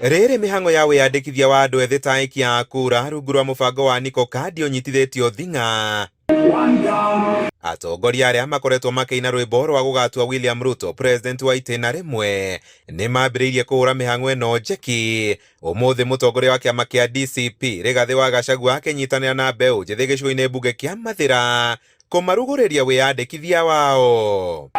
Rĩrĩ mĩhang'o ya wĩyandĩkithia wa andũ ethĩ ta aikia a kura rungu rwa mũbango wa Niko Kadi ũnyitithĩtio thing'a. Atongoria arĩa makoretwo makĩina rwĩmbo rwa gũgatua William Ruto president wa itĩna rĩmwe nĩ mambĩrĩirie kũhũra mĩhang'o ĩno njeki. Ũmũthĩ mũtongoria wa kĩama kĩa DCP Rigathĩ wa Gachagua akĩnyitanĩra na mbeũ njĩthĩ gĩcigo-inĩ mbunge kĩa Mathĩra kũmarugũrĩria wĩyandĩkithia wao.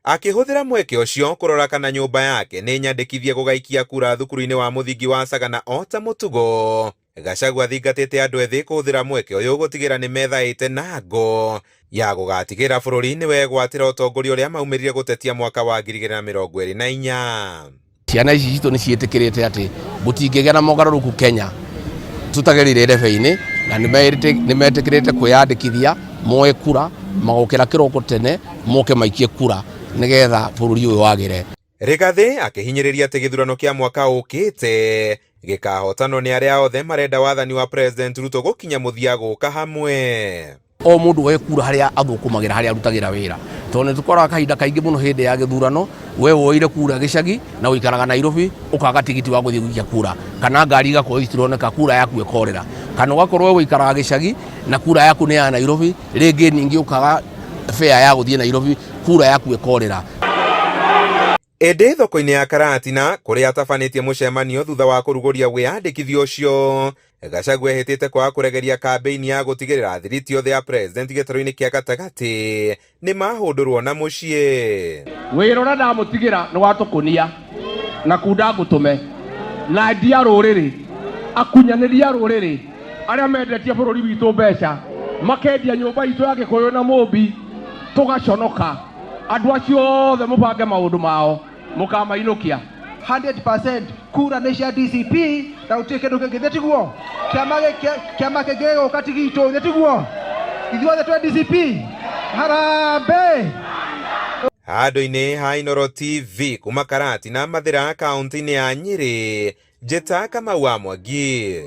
Akĩhũthĩra mweke ũcio kũrora kana nyũmba yake nĩ nyandĩkithie gũgaikia kura thukuru-inĩ wa mũthingi wa Sagana o ta mũtugo. Gachagua athingatĩte andũ ethĩ kũhũthĩra mweke ũyũ gũtigĩra nĩ methaĩte na ngo ya gũgatigĩra bũrũri nĩ wegwatĩra ũtongoria ũrĩa maumĩrire gũtetia mwaka wa 2024. Ciana ici citũ nĩ ciĩtĩkĩrĩte atĩ gũtingĩgĩa na mogarũrũku Kenya tũtagereire ndebe-inĩ na nĩ metĩkĩrĩte kwĩyandĩkithia moe kura magokĩra kĩroko tene moke maikie kura nĩgetha bũrũri ũyũ wagĩre. Rigathĩ akĩhinyĩrĩria atĩ gĩthurano kĩa mwaka ũkĩte gĩkahotanwo nĩ arĩa othe marenda wathani wa President Ruto gũkinya mũthia gũka hamwe. O mũndũ oe kura harĩa athũkũmagĩra, harĩa arutagĩra wĩra, tondũ nĩ tũkoraga kahinda kaingĩ mũno hĩndĩ ya gĩthurano we woire kura gĩcagi na ũikaraga Nairobi ũkaga tigiti wa gũthiĩ gũikia kura, kana ngari igakorwo itironeka kura yaku ĩkorĩra, kana ũgakorwo we ũikaraga gĩcagi na kura yaku nĩ ya Nairobi, rĩngĩ ningĩ ũkaga fare ya gũthiĩ Nairobi kura yaku ĩkorĩra. Ĩndĩ thoko-inĩ ya Karatina kũrĩa atabanĩtie mũcemanio thutha wa kũrugũria wĩyandĩkithia ũcio, Gachagua ehĩtĩte kwaga kũregeria kambĩini ya gũtigĩrĩra athiriti othe a president gĩtarũ-inĩ kĩa gatagatĩ nĩ mahũndũrwo na mũciĩ. Wĩra ũrĩa ndamũtigĩra nĩ wa tũkũnia na kunda ngũtũme na endia rũrĩrĩ, akunyanĩri a rũrĩrĩ arĩa mendetie bũrũri witũ mbeca, makendia nyũmba itũ ya Gĩkũyũ na Mũmbi tũgaconoka. Andũ acio othe mũbange maũndũ mao mũkamainũkia. 100% kura nĩ cia DCP na gũtirĩ kĩndũ kĩngĩ, thĩ tiguo? Kĩama kĩama kĩngĩ gĩgũka ti gitũ, thĩ tiguo? Ithuothe twĩ DCP. Harambee! Handũ-inĩ ha Inooro TV kuma Karatina Mathĩra kaunti-inĩ ya Nyĩrĩ, njĩta Kamau wa Mwangi.